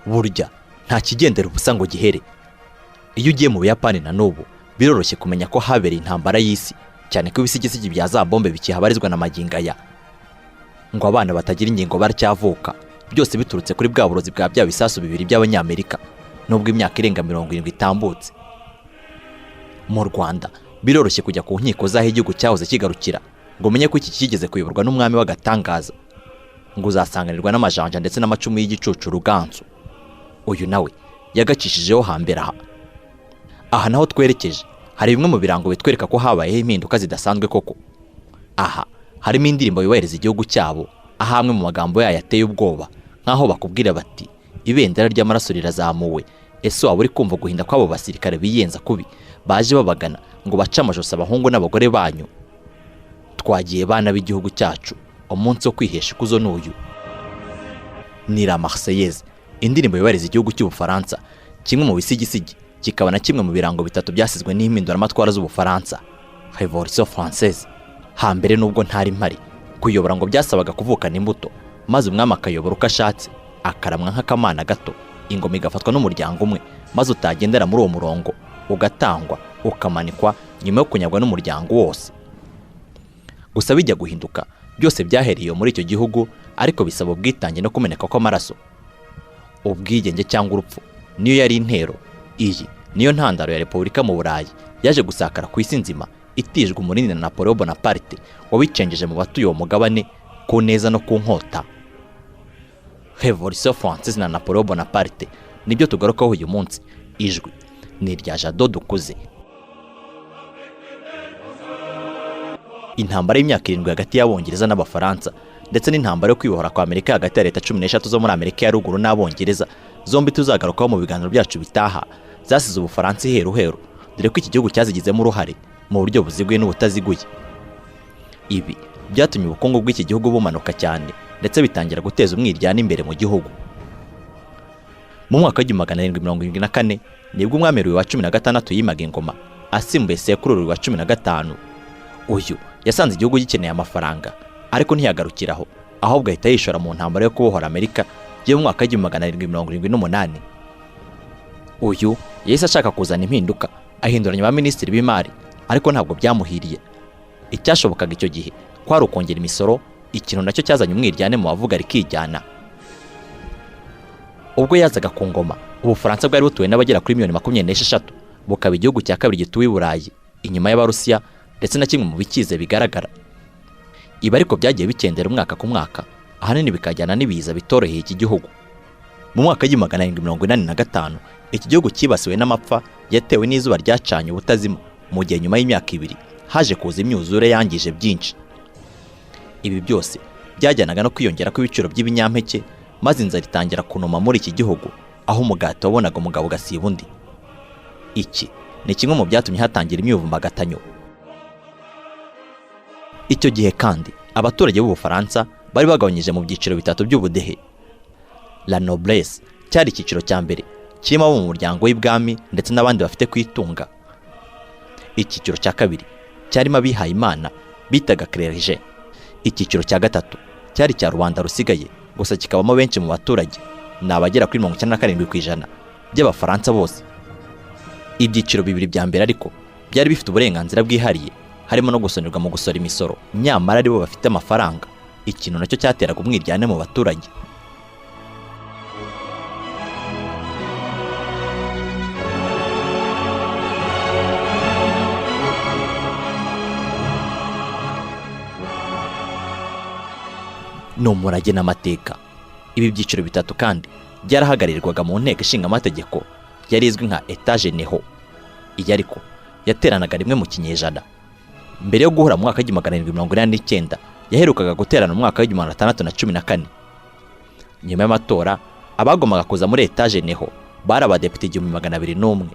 Burya nta kigendera ubusa ngo gihere. Iyo ugiye mu Buyapani na n'ubu biroroshye kumenya ko habereye intambara y'isi, cyane ko ibisigisigi bya za bombe bikihabarizwa na magingo aya, ngo abana batagira ingingo baracyavuka, byose biturutse kuri bwa burozi bwa bya bisasu bibiri by'Abanyamerika, nubwo imyaka irenga 70 itambutse. Mu Rwanda biroroshye kujya ku nkiko z'aho igihugu cyahoze kigarukira ngo umenye ko iki kigeze kuyoborwa n'umwami w'agatangaza, ngo uzasanganirwa n'amajanja ndetse n'amacumu y'igicucu Ruganzu. Uyu nawe yagacishijeho hambere aha. Aha naho twerekeje hari bimwe mu birango bitwereka ko habayeho impinduka zidasanzwe koko. Aha harimo indirimbo yubahiriza igihugu cyabo, aho amwe mu magambo yayo ateye ubwoba, nk'aho bakubwira bati: "Ibendera ry'amaraso rirazamuwe. Ese waba uri kumva guhinda kw'abo basirikare biyenza kubi baje babagana ngo bace amajosi abahungu n'abagore banyu? Twagiye bana b'igihugu cyacu, umunsi wo kwihesha ikuzo n'uyu." Ni La Marseillaise, indirimbo yubahiriza igihugu cy'Ubufaransa, kimwe mu bisigisigi kikaba na kimwe mu birango bitatu byasizwe n'impinduramatwara z'Ubufaransa, Révolution française. Hambere, nubwo ntari mpari, kuyobora ngo byasabaga kuvukana imbuto, maze umwami akayobora uko ashatse, akaramwa nk'akamana gato, ingoma igafatwa n'umuryango umwe, maze utagendera muri uwo murongo ugatangwa ukamanikwa nyuma yo kunyagwa n'umuryango wose. Gusa bijya guhinduka, byose byahereye muri icyo gihugu, ariko bisaba ubwitange no kumeneka kw'amaraso. Ubwigenge cyangwa urupfu niyo yari intero. Iyi niyo ntandaro ya repubulika mu Burayi yaje gusakara ku isi nzima, itijwe umunini na Napoleon Bonaparte, wabicengeje mu batuye uwo mugabane ku neza no ku nkota. Révolution française na Napoleon Bonaparte nibyo tugarukaho uyu munsi. Ijwi ni irya Jado Dukuze. Intambara y'imyaka 7 hagati y'Abongereza n'Abafaransa, ndetse n'intambara yo kwibohora kwa Amerika hagati ya leta 13 zo muri Amerika ya Ruguru n'Abongereza, zombi tuzagarukaho mu biganiro byacu bitaha, zasize Ubufaransa iheruheru, dore ko iki gihugu cyazigizemo uruhare mu buryo buziguye n'ubutaziguye. Ibi byatumye ubukungu bw'iki gihugu bumanuka cyane, ndetse bitangira guteza umwiryane imbere mu gihugu. Mu mwaka wa 1774 nibwo umwami Louis wa 16 yimaga ingoma, asimbuye sekuru Louis wa 15. Uyu yasanze igihugu gikeneye amafaranga, ariko ntiyagarukiraho, ahubwo ahita yishora mu ntambara yo kubohora Amerika yo mu mwaka wa 1778. Uyu yahise ashaka kuzana impinduka, ahinduranya ba minisitiri b'imari, ariko ntabwo byamuhiriye. Icyashobokaga icyo gihe kwari ukongera imisoro, ikintu nacyo cyazanye umwiryane mu bavuga rikijyana. Ubwo yazaga ku ngoma, Ubufaransa bwari butuwe n'abagera kuri miliyoni 26, bukaba igihugu cya kabiri gituwe i Burayi inyuma y'Abarusiya, ndetse na kimwe mu bikize bigaragara. Ibi ariko byagiye bikendera umwaka ku mwaka, ahanini bikajyana n'ibiza bitoroheye iki gihugu. Mu mwaka wa 1785 iki gihugu cyibasiwe n'amapfa yatewe n'izuba ryacanye ubutazima, mu gihe nyuma y'imyaka 2 haje kuza imyuzure yangije byinshi. Ibi byose byajyanaga no kwiyongera kw'ibiciro by'ibinyampeke, maze inzara itangira kunuma muri iki gihugu, aho umugati wabonaga umugabo ugasiba undi. Iki ni kimwe mu byatumye hatangira imyivumbagatanyo. Icyo gihe kandi abaturage b'Ubufaransa bari bagabanyije mu byiciro bitatu by'ubudehe. La noblesse cyari icyiciro cya mbere, kirimo abo mu muryango w'ibwami ndetse n'abandi bafite kwitunga. Icyiciro cya kabiri cyarimo abihaye Imana bitaga clergé. Icyiciro cya gatatu cyari cya rubanda rusigaye, gusa kikabamo benshi mu baturage, ni abagera kuri 97% by'Abafaransa bose. Ibyiciro bibiri bya mbere ariko byari bifite uburenganzira bwihariye, harimo no gusonerwa mu gusora imisoro, nyamara aribo bafite amafaranga, ikintu nacyo cyateraga umwiryane mu baturage. Ni umurage n'amateka. Ibi byiciro bitatu kandi byarahagararirwaga mu nteko ishinga amategeko yari izwi nka Etat Généraux. Iyi ariko yateranaga rimwe mu kinyejana. Mbere yo guhura mu mwaka wa 1789, yaherukaga guterana mu mwaka wa 1614. Nyuma y'amatora, abagombaga kuza muri Etat Généraux bari abadepite 1201.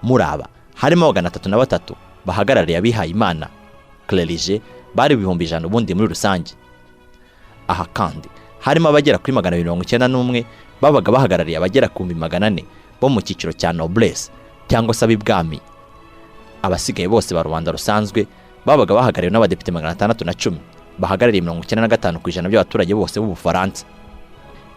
Muri aba harimo 303 bahagarariye abihaye Imana, clergé, bari 100,000 ubundi muri rusange. Aha kandi harimo abagera kuri 291 babaga bahagarariye abagera ku 400,000 bo mu cyiciro cya noblesse cyangwa se ab'ibwami. Abasigaye bose ba rubanda rusanzwe babaga bahagarariwe n'abadepite 610 bahagarariye 95% by'abaturage bose b'Ubufaransa.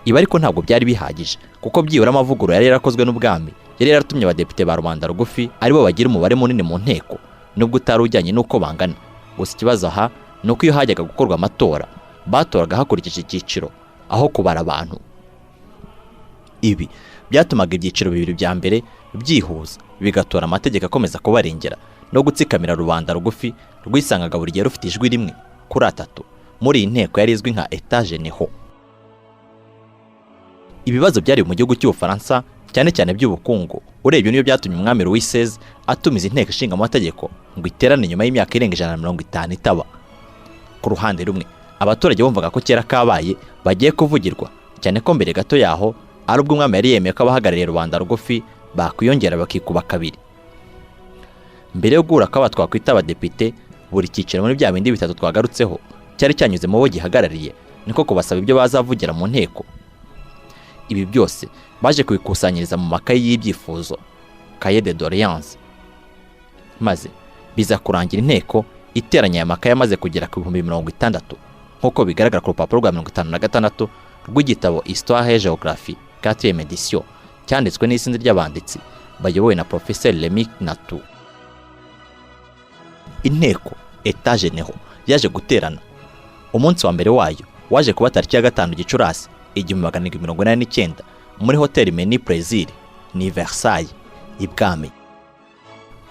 Ibi ariko ntabwo byari bihagije, kuko byibura amavugurura yari yarakozwe n'ubwami yari yaratumye abadepite ba rubanda rugufi aribo bagira umubare munini mu nteko, nubwo utari ujyanye n'uko bangana. Gusa ikibazo aha ni uko iyo hajyaga gukorwa amatora, batoraga hakurikije icyiciro aho kubara abantu. Ibi byatumaga ibyiciro bibiri bya mbere byihuza, bigatora amategeko akomeza kubarengera no gutsikamira rubanda rugufi rwisangaga buri gihe rufite ijwi rimwe kuri atatu muri iyi nteko yari izwi nka États généraux. Ibibazo byari mu gihugu cy'Ubufaransa, cyane cyane by'ubukungu, urebye niyo byatumye umwami Louis XVI atumiza inteko ishinga amategeko ngo iterane nyuma y'imyaka irenga 150 itaba. Ku ruhande rumwe, abaturage bumvaga ko kera kabaye bagiye kuvugirwa, cyane ko mbere gato yaho ari ubwo umwami yari yemeye ko abahagarariye rubanda rugufi bakwiyongera bakikuba kabiri. Mbere yo guhura kw'aba twakwita abadepite, buri cyiciro muri bya bindi bitatu twagarutseho cyari cyanyuze mu bo gihagarariye, niko kubasaba ibyo bazavugira mu nteko. Ibi byose baje kubikusanyiriza mu makayi y'ibyifuzo, cahier de doléances, maze biza kurangira inteko iteranye aya makayi amaze kugera ku 60,000, nk'uko bigaragara ku rupapuro rwa 56 rw'igitabo Histoire et Géographie 4e édition, cyanditswe n'isinzi ry'abanditsi bayobowe na Professeur Remy Natu. Inteko États généraux yaje guterana. Umunsi wa mbere wayo waje kuba tariki ya 5 Gicurasi 1789 muri hoteli Mini Plaisir ni Versailles ibwami.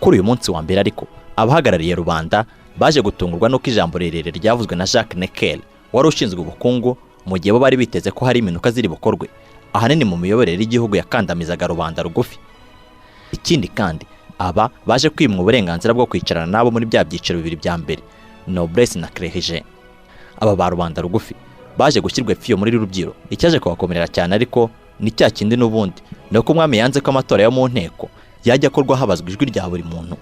Kuri uyu munsi wa mbere ariko, abahagarariye rubanda baje gutungurwa n'uko ijambo rirerire ryavuzwe na Jacques Necker wari ushinzwe ubukungu, mu gihe bo bari biteze ko hari impinduka ziri bukorwe ahanini mu miyoborere y'igihugu yakandamizaga rubanda rugufi. Ikindi kandi, aba baje kwimwa uburenganzira bwo kwicarana nabo muri bya byiciro bibiri bya mbere, noblesse na clergé. Aba ba rubanda rugufi baje gushyirwa fiyo muri rubyiro. Icyaje kubakomerera cyane ariko ni cya kindi n'ubundi, ni uko umwami yanze ko amatora yo mu nteko yajya akorwa habazwa ijwi rya buri muntu,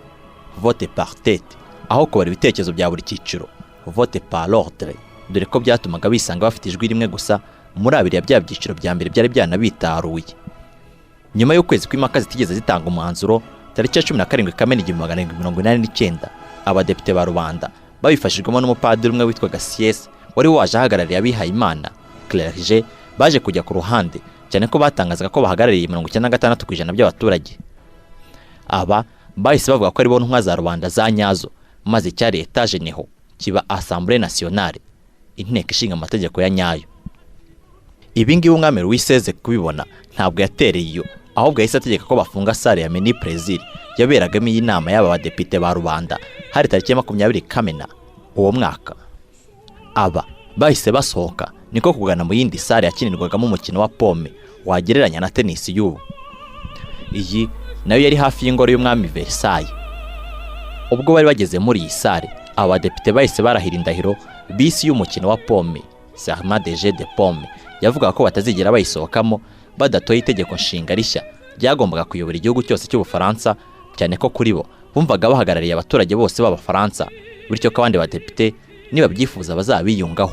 vote par tête, aho kubara ibitekerezo bya buri cyiciro, vote par ordre, dore ko byatumaga bisanga bafite ijwi rimwe gusa muri abiri ya bya byiciro bya mbere byari byanabitaruye. Nyuma y'ukwezi kw'impaka zitigeze zitanga umwanzuro, tariki ya 17 Kamena 1789, abadepite ba rubanda babifashijwemo n'umupadiri umwe witwaga Sieyès wari waje ahagarariye abihayimana, clergé, baje kujya ku ruhande, cyane ko batangazaga ko bahagarariye 96% by'abaturage. Aba bahise bavuga ko aribo ntumwa za rubanda za nyazo, maze icyari États généraux kiba Assemblée nationale, inteko ishinga amategeko ya nyayo. Ibi ngibi umwami Louis XVI kubibona ntabwo yatereye iyo, ahubwo yahise ategeka ko bafunga salle ya Mini Plaisir yaberagamo iyi nama y'aba badepite ba rubanda. Hari tariki ya 20 Kamena uwo mwaka. Aba bahise basohoka, niko kugana mu yindi salle yakinirwagamo umukino wa pome wagereranya na tenisi y'ubu. Iyi nayo yari hafi y'ingoro y'umwami Versailles. Ubwo bari bageze muri iyi salle, aba badepite bahise barahira indahiro bisi y'umukino wa pome, serment de jeu de paume, yavugaga ko batazigera bayisohokamo badatoye itegeko nshinga rishya ryagombaga kuyobora igihugu cyose cy'Ubufaransa, cyane ko kuri bo bumvaga bahagarariye abaturage bose b'Abafaransa, bityo ko abandi badepite nibabyifuza bazabiyungaho.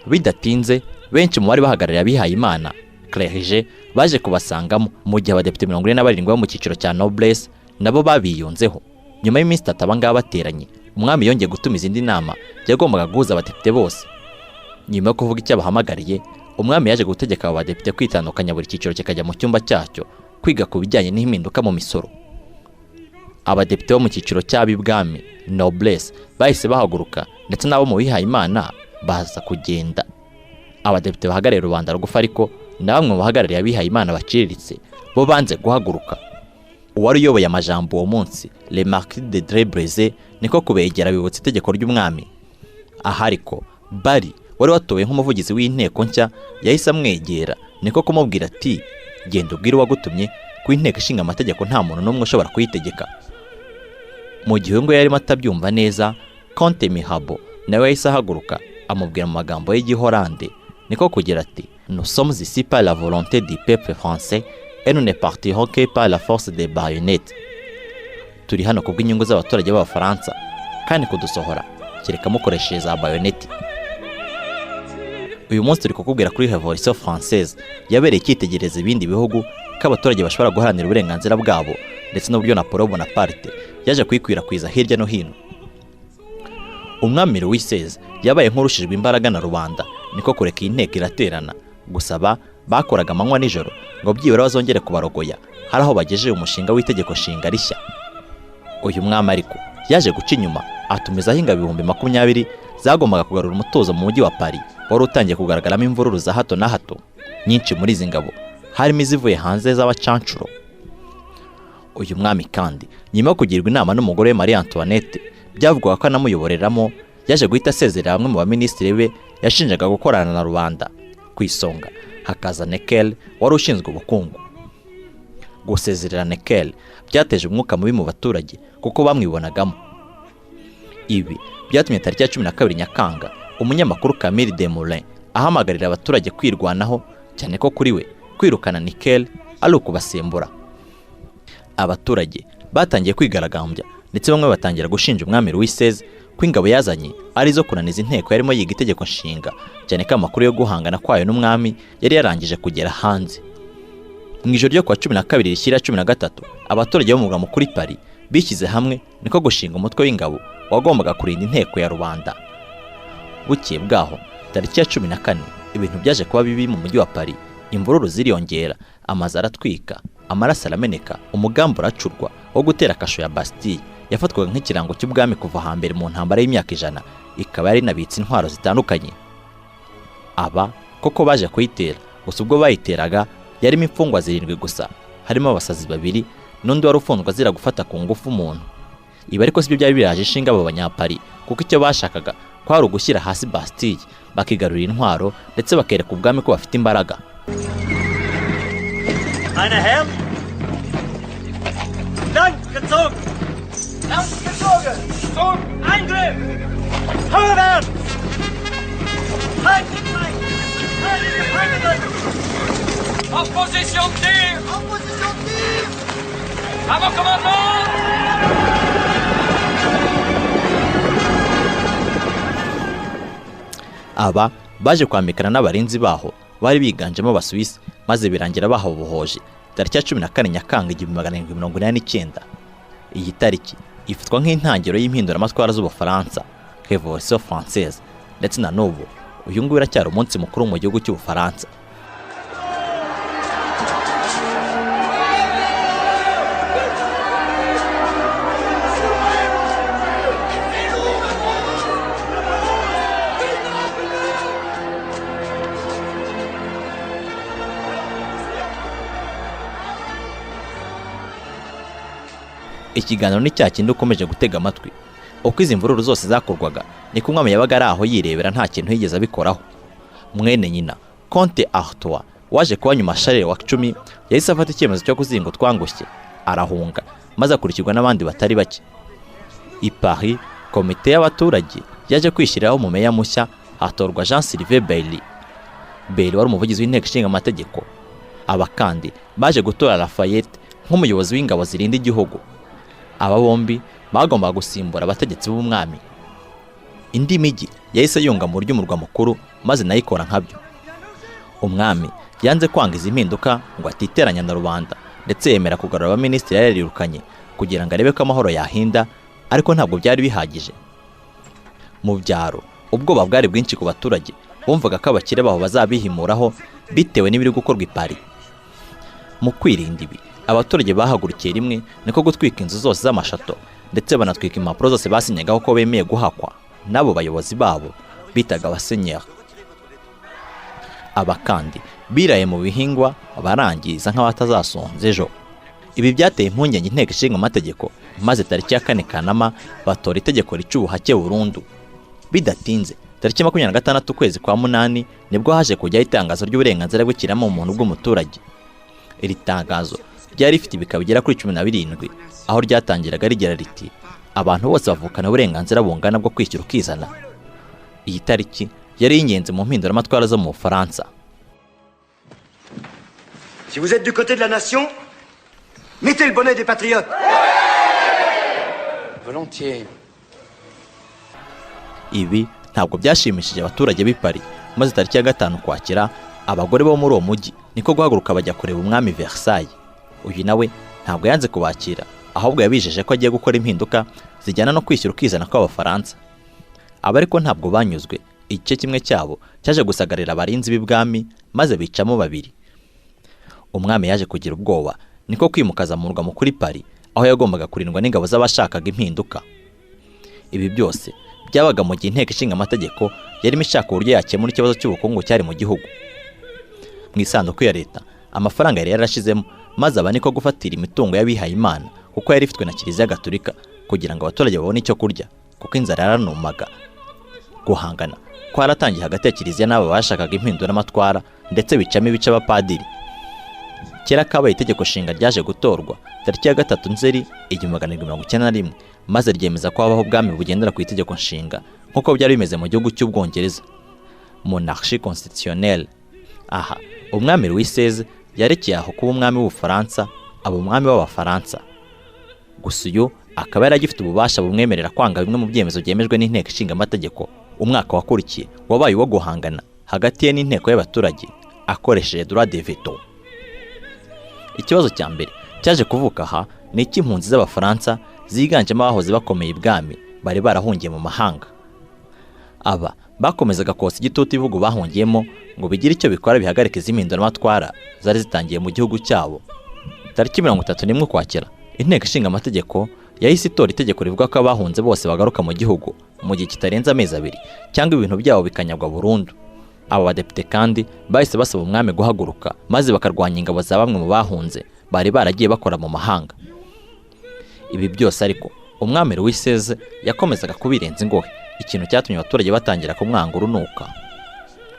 Bidatinze, benshi mu bari bahagarariye abihaye Imana, clergé, baje kubasangamo, mu gihe abadepite 47 bo mu cyiciro cya noblesse nabo babiyunzeho. Nyuma y'iminsi 3 abangaba bateranye, umwami yongeye gutumiza indi nama yagombaga guhuza abadepite bose. Nyuma yo kuvuga icyo abahamagariye, umwami yaje gutegeka abo badepite kwitandukanya, buri cyiciro kikajya mu cyumba cyacyo kwiga ku bijyanye n'impinduka mu misoro. Abadepite bo mu cyiciro cy'ab'ibwami, noblesse, bahise bahaguruka, ndetse n'abo mu bihaye Imana baza kugenda. Abadepite bahagarariye rubanda rugufi ariko na bamwe mu bahagarariye abihaye Imana baciriritse bo banze guhaguruka. Uwari uyoboye amajambo uwo munsi, le marquis de Drey-Brézé, niko kubegera bibutsa itegeko ry'umwami. Aha ariko Barry wari watowe nk'umuvugizi w'inteko nshya yahise amwegera, niko kumubwira ati: "Genda ubwire uwagutumye ku inteko ishinga amategeko nta muntu n'umwe ushobora kuyitegeka." Mu gihe uyu nguyu yarimo atabyumva neza, Comte Mirabeau nawe yahise ahaguruka amubwira mu magambo y'Igihorande, niko kugira ati: "Nous sommes ici par la volonté du peuple français et nous ne partirons que par la force des baïonnettes." Turi hano kubw'inyungu z'abaturage b'Abafaransa, kandi kudusohora kereka mukoresheje za bayoneti. Uyu munsi turi kukubwira kuri Révolution française yabereye icyitegererezo ibindi bihugu ko abaturage bashobora guharanira uburenganzira bwabo, ndetse n'uburyo Napoleon Bonaparte yaje kuyikwirakwiza hirya no hino. Umwami Louis XVI yabaye nk'urushijwe imbaraga na rubanda, niko kureka iyi nteko iraterana. Gusa Gusa ba bakoraga amanywa nijoro ngo byibura bazongere kubarogoya hari aho bagejeje umushinga w'itegeko nshinga rishya. Uyu mwami ariko yaje guca inyuma atumizaho ingabo 20,000 zagombaga kugarura umutuzo mu mujyi wa Paris wari utangiye kugaragaramo imvururu za hato na hato. Nyinshi muri izi ngabo harimo izivuye hanze z'abacancuro. Uyu mwami kandi nyuma yo kugirwa inama n'umugore we Marie Antoinette byavugwaga ko anamuyoboreramo, yaje guhita asezerera bamwe mu baminisitiri be yashinjaga gukorana na rubanda, ku isonga hakaza Necker wari ushinzwe ubukungu. Gusezerera Necker byateje umwuka mubi mu baturage kuko bamwibonagamo. Ibi byatumye tariki ya 12 Nyakanga umunyamakuru Camille Desmoulins ahamagarira abaturage kwirwanaho, cyane ko kuri we kwirukana Necker ari ukubasimbura. Abaturage batangiye kwigaragambya ndetse bamwe batangira gushinja umwami Louis XVI ko ingabo yazanye ari izo kunaniza inteko yarimo yiga itegeko nshinga, cyane ko amakuru yo guhangana kwayo n'umwami yari yarangije kugera hanze. Mu ijoro ryo kuwa 12 rishyira 13 abaturage bo mu murwa mukuru Paris bishyize hamwe niko gushinga umutwe w'ingabo wagombaga kurinda inteko ya rubanda. Bukeye bwaho tariki ya 14 ibintu byaje kuba bibi mu mujyi wa Paris, imvururu ziriyongera, amazu aratwika, amaraso arameneka, umugambi uracurwa wo gutera kasho ya Bastille yafatwaga nk'ikirango cy'ubwami kuva hambere mu ntambara y'imyaka 100, ikaba yari inabitse intwaro zitandukanye. Aba koko baje kuyitera, gusa ubwo bayiteraga yarimo imfungwa 7 gusa, harimo abasazi 2 n'undi wari ufunzwe azira gufata ku ngufu umuntu. Ibi ariko sibyo byari biraje ishinga abo banyapari, kuko icyo bashakaga kwari ugushyira hasi Bastille bakigarurira intwaro ndetse bakereka ubwami ko bafite imbaraga. Meine Herren, Land gezogen! Land gezogen! Zug, Angriff! Vorwärts! Halt! Halt! Halt! En position de tir! En position de tir! À mon commandement! Aba baje kwambikana n'abarinzi baho bari biganjemo Abasuwisi, maze birangira bahabohoje tariki ya 14 Nyakanga 1789. Iyi tariki ifatwa nk'intangiriro y'impinduramatwara z'Ubufaransa, Révolution Française, ndetse na n'ubu uyu nguyu uracyari umunsi mukuru mu gihugu cy'Ubufaransa. Ikiganiro ni cya kindi ukomeje gutega amatwi. Uko izi mvururu zose zakorwaga niko umwami yabaga ari aho yirebera nta kintu yigeze abikoraho. Mwene nyina Comte Artois waje kuba nyuma Charles wa 10 yahise afata icyemezo cyo kuzinga utwangushye arahunga, maze akurikirwa n'abandi batari bake. I Paris komite y'abaturage yaje kwishyiriraho umumeya mushya, hatorwa Jean Sylvain Bailly. Bailly wari umuvugizi w'inteko ishinga amategeko. Aba kandi baje gutora Lafayette nk'umuyobozi w'ingabo zirinda igihugu. Aba bombi bagombaga gusimbura abategetsi b'umwami. Indi mijyi yahise yunga mu buryo umurwa mukuru maze nayo ikora nkabyo. Umwami yanze kwanga izi mpinduka ngo atiteranya na rubanda, ndetse yemera kugarura abaminisitiri yari yarirukanye kugira ngo arebe ko amahoro yahinda, ariko ntabwo byari bihagije. Mu byaro ubwoba bwari bwinshi ku baturage, bumvaga ko abakire baho bazabihimuraho bitewe n'ibiri gukorwa i Paris. Mu kwirinda ibi, abaturage bahagurukiye rimwe niko gutwika inzu zose z'amashato, ndetse banatwika impapuro zose basinyagaho ko bemeye guhakwa n'abo bayobozi babo bitaga abasenyeri. Aba kandi biraye mu bihingwa barangiza nk'abatazasonza ejo. Ibi byateye impungenge inteko ishinga amategeko, maze tariki ya 4 Kanama batora itegeko rica ubuhake burundu. Bidatinze tariki 26 ukwezi kwa 8 nibwo haje kujyaho itangazo ry'uburenganzira bw'ikiremwamuntu bw'umuturage. Iri tangazo ryari rifite ibika bigera kuri 17, aho ryatangiraga rigira riti: abantu bose bavukana uburenganzira bungana bwo kwishyura ukizana. Iyi tariki yari ingenzi mu mpinduramatwara zo mu Bufaransa. Si vous êtes du côté de la nation, mettez le bonnet des patriotes. Volontiers. Ibi ntabwo byashimishije abaturage b'i Paris, maze tariki ya 5 Ukwakira abagore bo muri uwo mujyi niko guhaguruka bajya kureba umwami Versailles. Uyu nawe ntabwo yanze kubakira, ahubwo yabijeje ko agiye gukora impinduka zijyana no kwishyura ukizana kw'Abafaransa. Aba ariko ntabwo banyuzwe, Igice kimwe cyabo cyaje gusagarira abarinzi b'ibwami maze bicamo babiri. Umwami yaje kugira ubwoba, niko kwimukaza mu murwa mukuru Paris, aho yagombaga kurindwa n'ingabo z'abashakaga impinduka. Ibi byose byabaga mu gihe inteko ishinga amategeko yarimo ishaka uburyo yakemura ikibazo cy'ubukungu cyari mu gihugu. Mu isanduku ya leta amafaranga yari yarashizemo, maze aba niko gufatira imitungo y'abihaye Imana kuko yari ifitwe na Kiliziya Gatolika kugira ngo abaturage babone icyo kurya, kuko inzara yaranumaga. Guhangana kwaratangiye hagati ya Kiliziya n'aba bashakaga impinduramatwara, ndetse bicamo ibice abapadiri. Kera kabaye itegeko nshinga ryaje gutorwa tariki ya 3 Nzeri 1791, maze ryemeza ko habaho ubwami bugendera ku itegeko nshinga nk'uko byari bimeze mu gihugu cy'Ubwongereza, monarchie constitutionnelle. Aha umwami Louis XVI yarekeye aho kuba umwami w'Ubufaransa, aba umwami w'Abafaransa. Gusa uyu akaba yari agifite ububasha bumwemerera kwanga bimwe mu byemezo byemejwe n'inteko ishinga amategeko. Umwaka wakurikiye wabaye uwo guhangana hagati ye n'inteko y'abaturage akoresheje droit de veto. Ikibazo cya mbere cyaje kuvuka aha ni icy'impunzi z'Abafaransa ziganjemo abahoze bakomeye ibwami bari barahungiye mu mahanga. Aba bakomezaga kotsa igitutu ibihugu bahungiyemo ngo bigire icyo bikora bihagarike izi mpinduramatwara zari zitangiye mu gihugu cyabo. Tariki 31 Ukwakira, inteko ishinga amategeko yahise itora itegeko rivuga ko abahunze bose bagaruka mu gihugu mu gihe kitarenze amezi 2 cyangwa ibintu byabo bikanyagwa burundu. Aba badepite kandi bahise basaba umwami guhaguruka maze bakarwanya ingabo za bamwe mu bahunze bari baragiye bakora mu mahanga. Ibi byose ariko umwami Louis XVI yakomezaga kubirenza ingohe, ikintu cyatumye abaturage batangira kumwanga urunuka.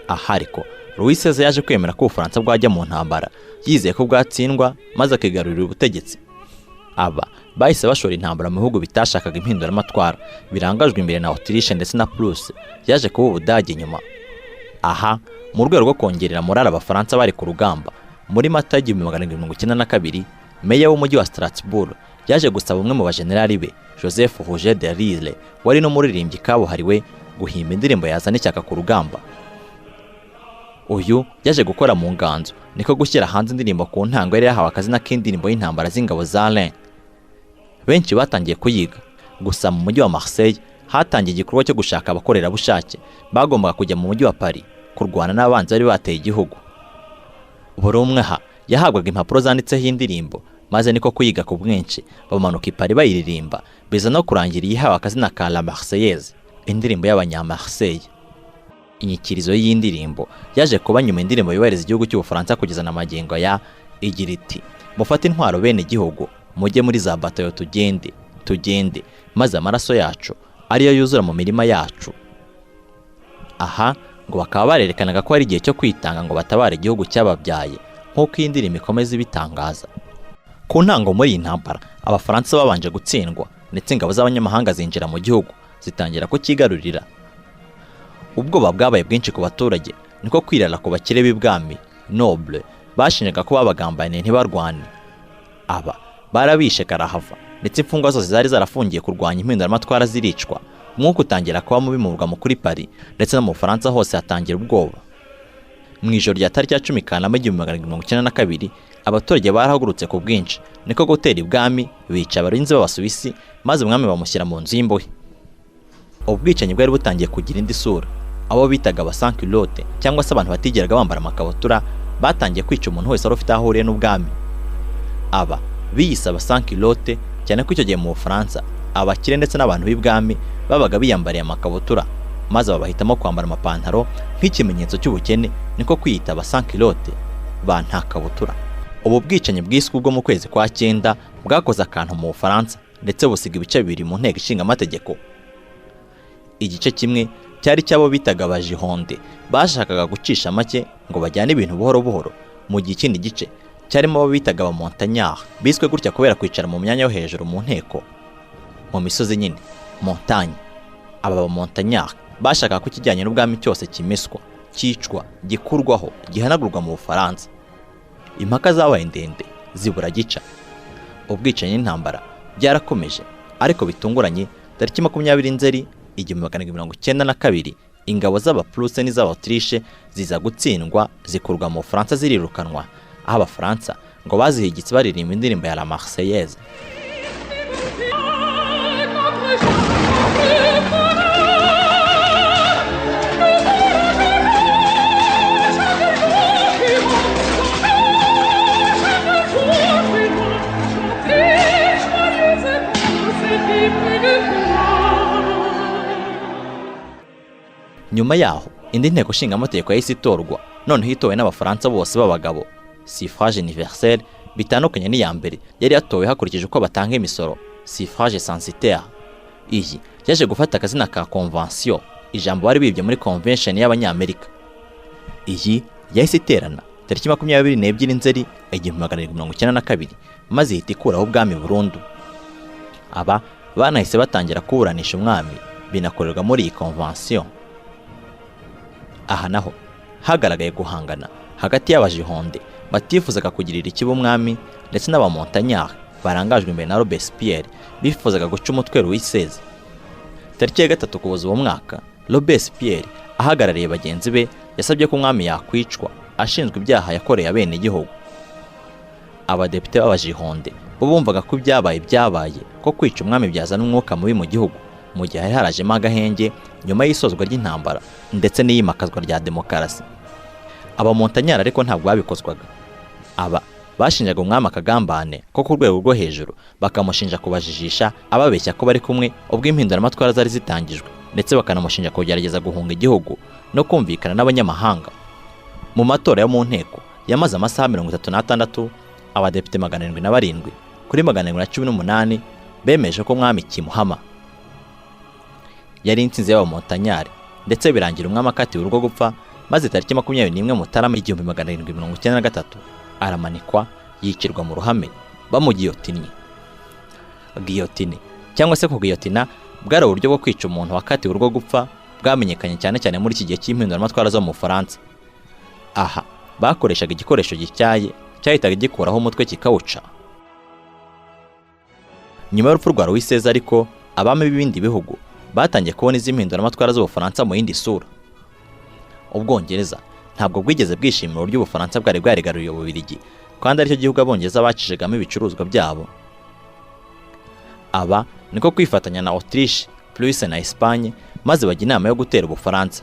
Aha ariko Louis XVI yaje kwemera ko Ubufaransa bwajya mu ntambara, yizeye ko bwatsindwa maze akigarurira ubutegetsi. Aba bahise bashora intambara mu bihugu bitashakaga impinduramatwara birangajwe imbere na Autriche ndetse na Prusse yaje kuba Ubudage nyuma. Aha mu rwego rwo kongerera morale Abafaransa bari ku rugamba, muri Mata 1792 meya w'umujyi wa Strasbourg yaje gusaba umwe mu bajenerali be, Joseph Roger de Lille, wari n'umuririmbyi kabuhariwe, guhimba indirimbo yazana ishyaka ku rugamba. Uyu yaje gukora mu nganzo, niko gushyira hanze indirimbo ku ntango yari yahawe akazina k'indirimbo y'intambara z'ingabo za Rhin. Benshi batangiye kuyiga. Gusa mu mujyi wa Marseille hatangiye igikorwa cyo gushaka abakorerabushake bagombaga kujya mu mujyi wa Paris kurwana n'abanzi bari bateye igihugu. Buri umwe aha yahabwaga impapuro zanditseho indirimbo, maze niko kuyiga ku bwinshi, bamanuka i Paris bayiririmba, biza no kurangira iyihawe akazina ka La Marseillaise, indirimbo y'Abanyamarseille. Inyikirizo y'indirimbo yaje kuba nyuma indirimbo yubahiriza igihugu cy'Ubufaransa kugeza na magingo ya igira iti: mufate intwaro bene igihugu, mujye muri za batayo, tugende tugende, maze amaraso yacu ariyo yuzura mu mirima yacu. Aha ngo bakaba barerekanaga ko ari igihe cyo kwitanga ngo batabare igihugu cyababyaye, nk'uko iyi ndirimbo ikomeza ibitangaza. Ku ntango muri iyi ntambara Abafaransa babanje gutsindwa, ndetse ingabo z'abanyamahanga zinjira mu gihugu zitangira kukigarurira. Ubwoba bwabaye bwinshi ku baturage, niko kwirara ku bakire b'ibwami noble bashinjaga ko babagambaniye ntibarwane. Aba barabishe karahava, ndetse imfungwa zose zari zarafungiye kurwanya impinduramatwara ziricwa. Umwuka utangira kuba mubi mu murwa mukuru Paris, ndetse no mu Bufaransa hose hatangira ubwoba. Mu ijoro rya tariki ya 10 Kanama 1792 abaturage barahagurutse ku bwinshi, niko gutera ibwami, bica abarinzi b'Abasuwisi, maze umwami bamushyira mu nzu y'imbohe. Ubwicanyi bwari butangiye kugira indi sura. Abo bitaga abasankilote cyangwa se abantu batigeraga bambara amakabutura batangiye kwica umuntu wese wari ufite aho ahuriye n'ubwami. Aba biyise abasankilote cyane ko icyo gihe mu Bufaransa abakire ndetse n'abantu b'ibwami babaga biyambariye amakabutura, maze babahitamo kwambara amapantaro nk'ikimenyetso cy'ubukene, niko kwiyita abasankilote ba nta kabutura. Ubu bwicanyi bwiswe ubwo mu kwezi kwa 9 bwakoze akantu mu Bufaransa, ndetse busiga ibice bibiri mu nteko ishinga amategeko. Igice kimwe cyari cy'abo bitaga abajihonde bashakaga gucisha make ngo bajyane ibintu buhoro buhoro, mu gihe ikindi gice cyarimo abo bitaga abamontagnard, biswe gutya kubera kwicara mu myanya yo hejuru mu nteko, mu misozi nyine montagne. Aba bamontagnard bashakaga ko ikijyanye n'ubwami cyose kimiswa, cyicwa, gikurwaho, gihanagurwa mu Bufaransa. Impaka zabaye ndende zibura gica. Ubwicanyi n'intambara byarakomeje, ariko bitunguranye tariki 20 Nzeri 1792 ingabo z'Abapruse n'iz'Abatriche ziza gutsindwa, zikurwa mu Bufaransa zirirukanwa, aho Abafaransa ngo bazihigitse baririmba indirimbo ya La Marseillaise. Nyuma yaho indi nteko nshingamategeko yahise itorwa, noneho itowe n'Abafaransa bose b'abagabo, suffrage universel, bitandukanye n'iya mbere yari yatowe hakurikije uko batanga imisoro, suffrage censitaire. Iyi yaje gufata akazina ka Convention, ijambo bari bibye muri Convention y'Abanyamerika. Iyi yahise iterana tariki 22 Nzeri 1792, maze ihita ikuraho ubwami burundu. Aba banahise batangira kuburanisha umwami, binakorerwa muri iyi Convention. Aha naho hagaragaye guhangana hagati y'Abagirondins batifuzaga kugirira ikibi umwami, ndetse n'Abamontagnards barangajwe imbere na Robespierre bifuzaga guca umutwe Louis XVI. Tariki ya 3 Ukuboza uwo mwaka, Robespierre ahagarariye bagenzi be yasabye ko umwami yakwicwa ashinzwe ibyaha yakoreye abenegihugu. Abadepite b'Abagirondins bo bumvaga ko ibyabaye byabaye, ko kwica umwami byazana umwuka mubi mu gihugu mu gihe hari harajemo agahenge nyuma y'isozwa ry'intambara ndetse n'iyimakazwa rya demokarasi. Abamontagnards ariko ntabwo babikozwaga. Aba bashinjaga umwami akagambane ko ku rwego rwo hejuru, bakamushinja kubajijisha ababeshya ko bari kumwe ubwo impinduramatwara zari zitangijwe, ndetse bakanamushinja kugerageza guhunga igihugu no kumvikana n'abanyamahanga. Mu matora yo mu nteko yamaze amasaha 36, abadepite 707 kuri 718 bemeje ko umwami kimuhama. Yari intsinzi y'Abamontagnards, ndetse birangira umwami akatiwe urwo gupfa, maze tariki 21 Mutarama 1793 aramanikwa, yicirwa mu ruhame bamugiyotinnye. Guillotine cyangwa se kugiyotina bwari uburyo bwo kwica umuntu wakatiwe urwo gupfa, bwamenyekanye cyane cyane muri iki gihe cy'impinduramatwara zo mu Bufaransa. Aha bakoreshaga igikoresho gityaye cyahitaga gikuraho umutwe kikawuca. Nyuma y'urupfu rwa Louis XVI ariko, abami b'ibindi bihugu batangiye kubona izi mpinduramatwara z'Ubufaransa mu yindi sura. Ubwongereza ntabwo bwigeze bwishimira uburyo Ubufaransa bwari bwarigaruriye Ububiligi, kandi aricyo gihugu Abongereza bacishagamo ibicuruzwa byabo. Aba niko kwifatanya na Autriche, Prusse na Espagne, maze bajya inama yo gutera Ubufaransa.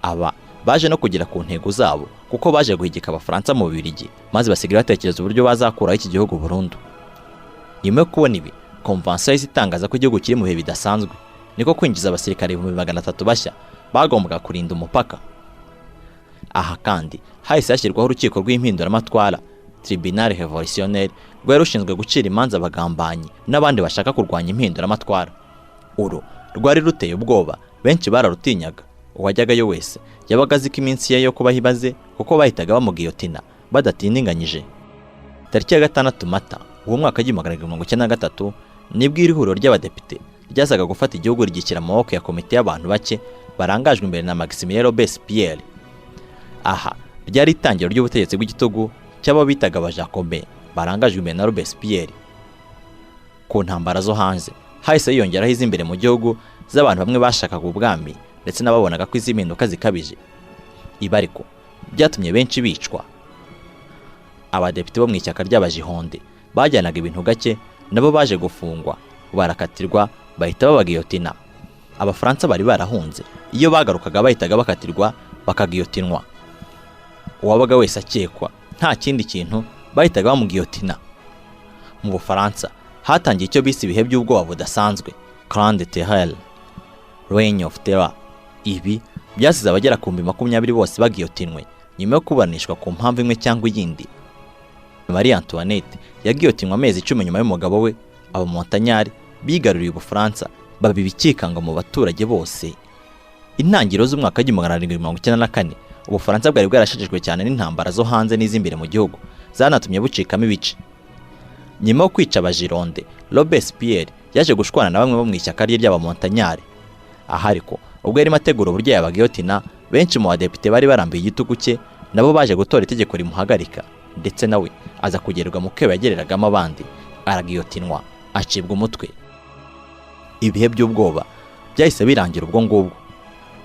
Aba baje no kugera ku ntego zabo, kuko baje guhigika Abafaransa mu Bubiligi, maze basigaye batekereza uburyo bazakuraho iki gihugu burundu. Nyuma yo kubona ibi, Convention yahise itangaza ko igihugu kiri mu bihe bidasanzwe, niko kwinjiza abasirikare 300,000 bashya bagombaga kurinda umupaka. Aha kandi hahise hashyirwaho urukiko rw'impinduramatwara, Tribunal Révolutionnaire, rwari rushinzwe gucira imanza abagambanyi n'abandi bashaka kurwanya impinduramatwara. Uru rwari ruteye ubwoba, benshi bararutinyaga. Uwajyagayo wese yabaga azi ko iminsi ye yo kubaho ibaze, kuko bahitaga bamugiyotina badatindiganyije. Tariki ya 6 Mata uwo mwaka 1793 nibwo iri huriro ry'abadepite ryazaga gufata igihugu, rigishyira mu maboko ya komite y'abantu bake barangajwe imbere na Maximilien Robespierre. Aha ryari itangiro ry'ubutegetsi bw'igitugu cy'abo bitaga Abajacobins barangajwe imbere na Robespierre. Ku ntambara zo hanze hahise hiyongeraho iz'imbere mu gihugu z'abantu bamwe bashakaga ubwami, ndetse n'ababonaga ko izi mpinduka zikabije. Ibi ariko byatumye benshi bicwa. Abadepite bo mu ishyaka ry'Abagirondins bajyanaga ibintu gake nabo baje gufungwa, barakatirwa, bahita babagiyotina. Abafaransa bari barahunze iyo bagarukaga bahitaga bakatirwa bakagiyotinwa. Uwabaga wese akekwa nta kindi kintu bahitaga bamugiyotina. Mu Bufaransa hatangiye icyo bise ibihe by'ubwoba budasanzwe, Grande Terreur, Reign of Terror. Ibi byasize abagera ku 20,000 bose bagiyotinwe nyuma yo kuburanishwa ku mpamvu imwe cyangwa iyindi. Marie Antoinette yagiyotinwe amezi 10 nyuma y'umugabo we. Abamontagnards bigaruriye Ubufaransa, babiba icyikanga mu baturage bose. Intangiriro z'umwaka wa 1794, Ubufaransa bwari bwarashegeshwe cyane n'intambara zo hanze n'iz'imbere mu gihugu zanatumye bucikamo ibice. Nyuma yo kwica Abagirondins, Robespierre yaje gushwana na bamwe bo mu ishyaka rye ry'Abamontagnards. Aha ariko ubwo yarimo ategura uburyo yabagiyotina, benshi mu badepite bari barambiye igitugu cye nabo baje gutora itegeko rimuhagarika, ndetse nawe aza kugererwa mu kebo yagereragamo abandi, aragiyotinwa, acibwa umutwe. Ibihe by'ubwoba byahise birangira ubwo ngubwo.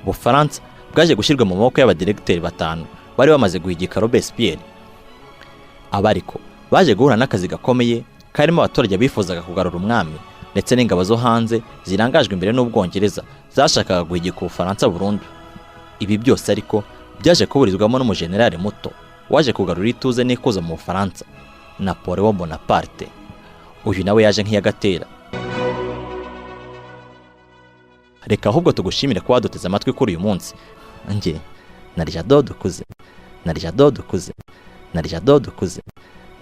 Ubufaransa bwaje gushyirwa mu maboko y'abadiregiteri batanu bari bamaze guhigika Robespierre. Aba ariko baje guhura n'akazi gakomeye karimo abaturage bifuzaga kugarura umwami, ndetse n'ingabo zo hanze zirangajwe imbere n'Ubwongereza zashakaga guhigika Ubufaransa burundu. Ibi byose ariko byaje kuburizwamo n'umujenerali muto waje kugarura ituze n'ikuzo mu Bufaransa, Napoleon Bonaparte. Uyu nawe yaje nk'iyagatera. Reka ahubwo tugushimire kuba waduteze amatwi kuri uyu munsi. Njye na Jado Dukuze, na Jado Dukuze, na Jado Dukuze.